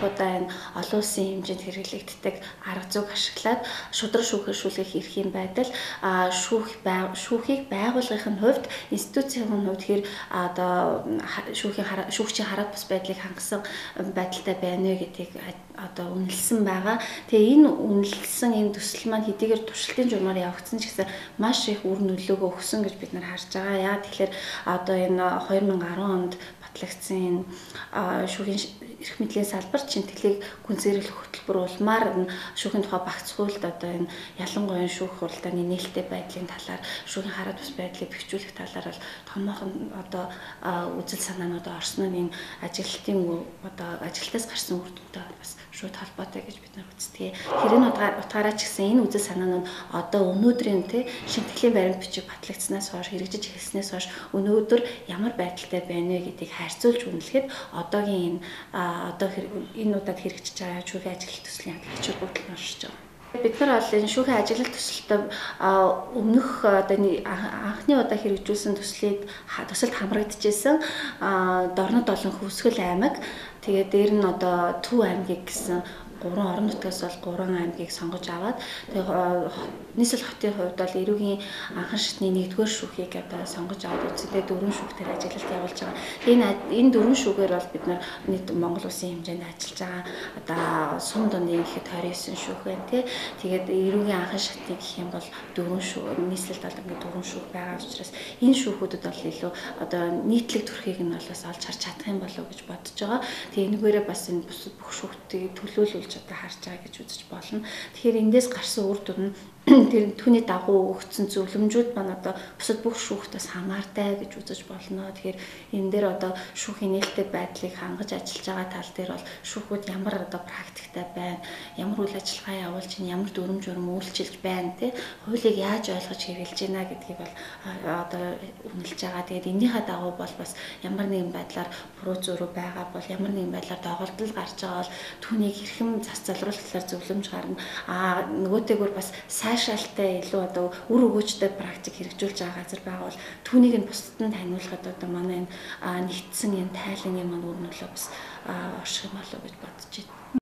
анх удаа энэ олон улсын хэмжээнд хэрэглэгддэг арга зүйг ашиглаад шударга шүүхээр шүлгэх эрхийн байдал шүүхийг байгуулгын хувьд институцийн хувьд хэр одоо шүүгчийн хараад бус байдлыг хангасан байдалтай байна вэ гэдгийг одоо үнэлсэн байгаа. Тэгээ энэ үнэлсэн энэ төсөл маань хэдийгээр туршилтын журмаар явагдсан ч гэсэн маш их үр нөлөөгөө өгсөн гэж бид нар харж байгаа. Яа тэгэхээр одоо энэ 2010 онд батлагдсан энэ шүүхийн эрх мэдлийн салбарт шинэтгэлийг гүнзгийрэх хөтөлбөр улмаар шүүхийн тухай багц хуульд одоо энэ ялангуяа шүүх хуралдааны нээлттэй байдлын талаар шүүхийн хараад бус байдлыг бэхжүүлэх талаар бол томоохон одоо үзэл санаанууд орсон нь энэ ажиглалтын одоо ажилтнаас гарсан үр дүнтэй бас шууд холбоотой гэж бид нар үздэг. Тэр энэ утгаараа ч гэсэн энэ үзэл санаанууд одоо өнөөдрийн тий шинэтгэлийн баримт бичиг батлагдсанаас хойш хэрэгжиж эхэлснээс хойш өнөөдөр ямар байдалтай байна вэ гэдгийг харьцуулж үнэлэхэд одоогийн энэ одоо энэ удаад хэрэгжиж байгаа шүүхийн ажиглалт төслийн ач холбогдол нь оршиж байгаа. Бид нар бол энэ шүүхийн ажиглалт төсөлтөд өмнөх одоо анхны удаа хэрэгжүүлсэн төсөлд хамрагдчихсэн Дорнод болон Хөвсгөл аймаг, тэгээд дээр нь одоо Төв аймгийг гэсэн 3 орон нутгаас бол 3 аймгийг сонгож аваад тэгээ нийслэл хотын хувьд бол Эрүүгийн анхан шатны 1-р шүүхийг одоо сонгож аваад үндсэндээ 4 шүүхтэр ажиглалт явуулж байгаа. Энэ 4 шүүгээр бол бид нар нийт Монгол улсын хэмжээнд ажиллаж байгаа. Одоо сум дундын гэхэд 29 шүүх байна тий. Тэгээд Эрүүгийн анхан шатны гэх юм бол 4 шүүх, нийслэлд бол ингээд 4 шүүх байгаа учраас энэ шүүхүүдэд бол илүү одоо нийтлэг төрхийг нь бол бас олж харж чадах юм болов уу гэж бодож байгаа. Тэгээ энэгээрээ бас энэ бусад бүх шүүхтийг төлөөлүүлж одоо харж байгаа гэж үзэж болно. Тэгэхээр эндээс гарсан үр дүн нь тэр түүний дагуу өгсөн зөвлөмжүүд маань одоо бусад бүх шүүхтээс хамаартай гэж үзэж болно. Тэгэхээр энэ дээр одоо шүүхийн нээлттэй байдлыг хангаж ажиллаж байгаа тал дээр бол шүүхүүд ямар одоо практиктай байна, ямар үйл ажиллагаа явуулж байна, ямар дүрм журм үйлчилж байна, тий хуулийг яаж ойлгож хэрэглэж байна гэдгийг бол одоо үнэлж байгаа. Тэгээд энэнийхээ дагуу бол бас ямар нэгэн байдлаар буруу зөрүү байгаа бол ямар нэгэн байдлаар доголдол гарч байгаа бол түүнийг хэрхэн зас залруулах талаар зөвлөмж гарна. Аа нөгөөтэйгүр бас сайшаалтай илүү одоо үр өгөөжтэй практик хэрэгжүүлж байгаа газар байгаа бол түүнийг нь бусдад нь таниулахад одоо манай энэ нэгдсэн энэ тайлангийн маань үр нөлөө бас орших юм болов уу гэж бодож байна.